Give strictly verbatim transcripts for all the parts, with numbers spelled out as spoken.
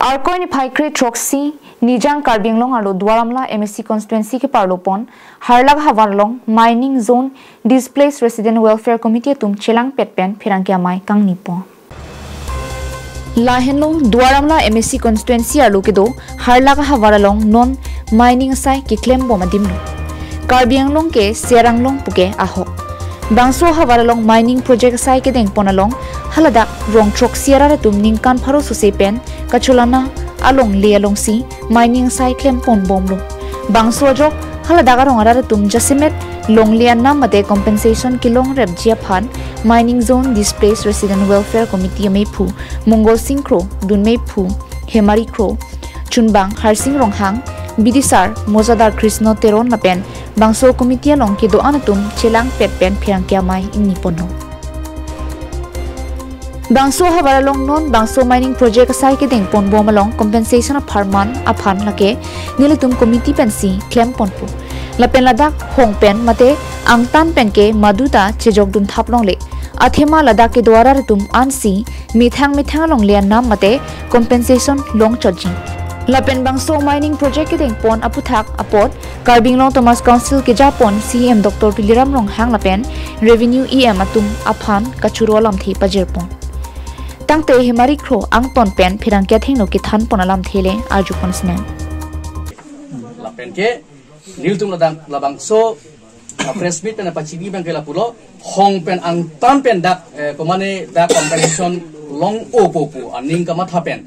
Arkoi niphai kre throksi, Nijang Karbi Anglong arlo Duar Amla M A C constituency keparlo pon, Harlak havar along Mining Zone Displaced Resident Welfare Committee atum chelangpet pen pherangke amei kangni pon. Lahenlo Duar Amla M A C constituency arlo kedo Harlak havar along non mining asai keklem bom adim lo. Karbi Anglong ke Siarang Long puke ahok. Bangso havar along mining project asai kedeng pon along haladak rong throksi arat atum ningkan pharo sose pen kacholana alongle alongsi mining asai klem pon bomlo. Bangso ajok haladak arong arat atum jasemet longle anam mate compensation kelong repji aphan Mining Zone Displaced Resident Welfare Committee ameiphu Mongol Sing Kro, dun meiphu Hemari Kro, chunbang Harsing Ronghang, bidisar Mojadar Krishna Teron lapen bangso committee along kedo-an atum chelangpet pen pherangke amei ingni ponlo. Bangso havar along non bangso mining project asai kedeng pon bom along compensation apharman aphan lake nelitum committee pensi klem ponpo. Lapen ladak hong pen mate angtan pen ke maduta chejok dun thap longle. Athema ladak kedo arat atum ansi methang methang alongle anam mate compensation long chotji. Lapen bangso mining project kedeng pon aputhak apot Karbi Anglong Autonomous Council keja pon C E M Doctor Tuliram Ronghang lapen Revenue E M atum aphan kachoro alamthe pajir pon. Tangte Hemari Kro angton pen pherangke athengno kethan pon alamthe le arju pon sinem. Lapen ke nelitum ladak labangso, ah, press meet pen pachini abang ke lapulo, hong pen angtan pen dak, eh, komane dak compensation long-o po pu aning kamatha pen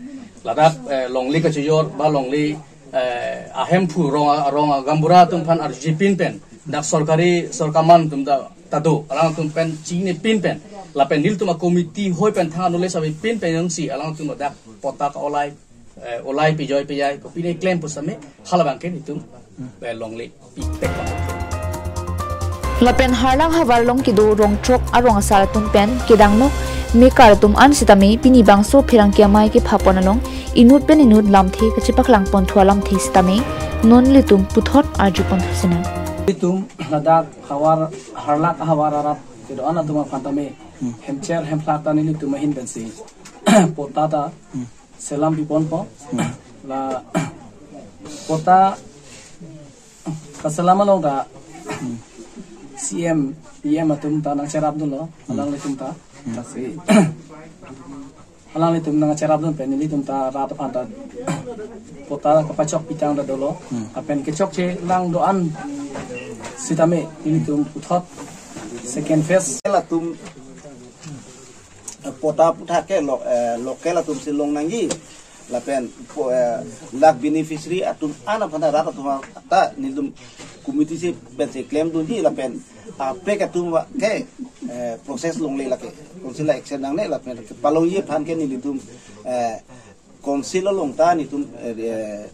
ladak, eh, longle kachejor ba longle, eh, ahemphu rong, rong gaonbura atum aphan arjupin pen dak sorkari sorkarman atum ta, ta do, alangtum pen chinipin pen lapen nelitum a committee hoi pen thang anule sabi pin pen jongsi alangtum dak patta ka-olai, eh, olai pijoi pijai kopine klem pusitame halabang ke nelitum, eh, longle pi pek bang. Lapen Harlak havar along kedo rong throk arong asar atum pen kedang nok mekar atum an sitame pini bangso pherangke amei kepha pon along inut pen inut lamthe kachepaklang ponthu alamthe sitame non nelitum puthot arju ponthu sinem. Nelitum ladak havar, Harlak havar arat kedo-an atum aphan tame hemcher hemplak ta nelitum ahin pensi patta ta selam pi ponpo. Hmm. La patta kaselam along ta, hmm, C M, P M atum ta nangcherap dunlo, hmm, alanglitum ta. Hmm. Lasi alanglitum nangcherap dun pen nelitum ta rat aphan ta patta kapachok pitang ta dolo. Hmm. Lapen kechokche lang do-an sitame nelitum puthot second phase. Latum, eh, patta aphuthak ke lo-, eh, local atum si long nangji. Lapen po-, eh, lak beneficiary atum an aphan ta rat atum ta nelitum committee si pensi klem dunji lapen, ah, pek atum ke, eh, process longle lake. Council action nangne lapen kepalongji aphan ke nelitum, eh, council along ta nelitum, eh, eh,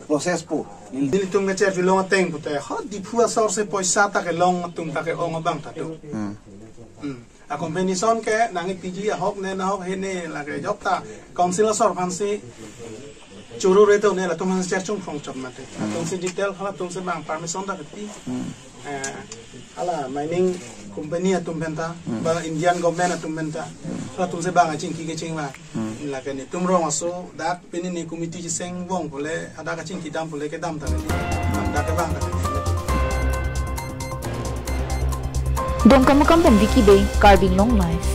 process po. Nelitum ke cherpi long ateng pute, ha Diphu asor si poisa ta kelong atum ta ke-ong abang ta do. Hmm. Hmm. A compensation ke nangpiji ahok ne nahok he ne lake jok ta council asor aphansi choro re to ne latum aphansi cherchung phong chot mate. Hmm. Latumsi detail halatumsi bang permission ta kepi. Hmm. Eh, hala mining company atum pen ta, hmm, ba Indian government atum pen ta, hmm, halatumsi bang achingki kecheng ba. Hmm. Lake nelitum rong aso dak pini ne committee chiseng bong pule, hadak kachingki dam pule kedam ta ne. Dak kevang ta ne. Dongkamukam pen Vicky Bey, Karbi Anglong Live.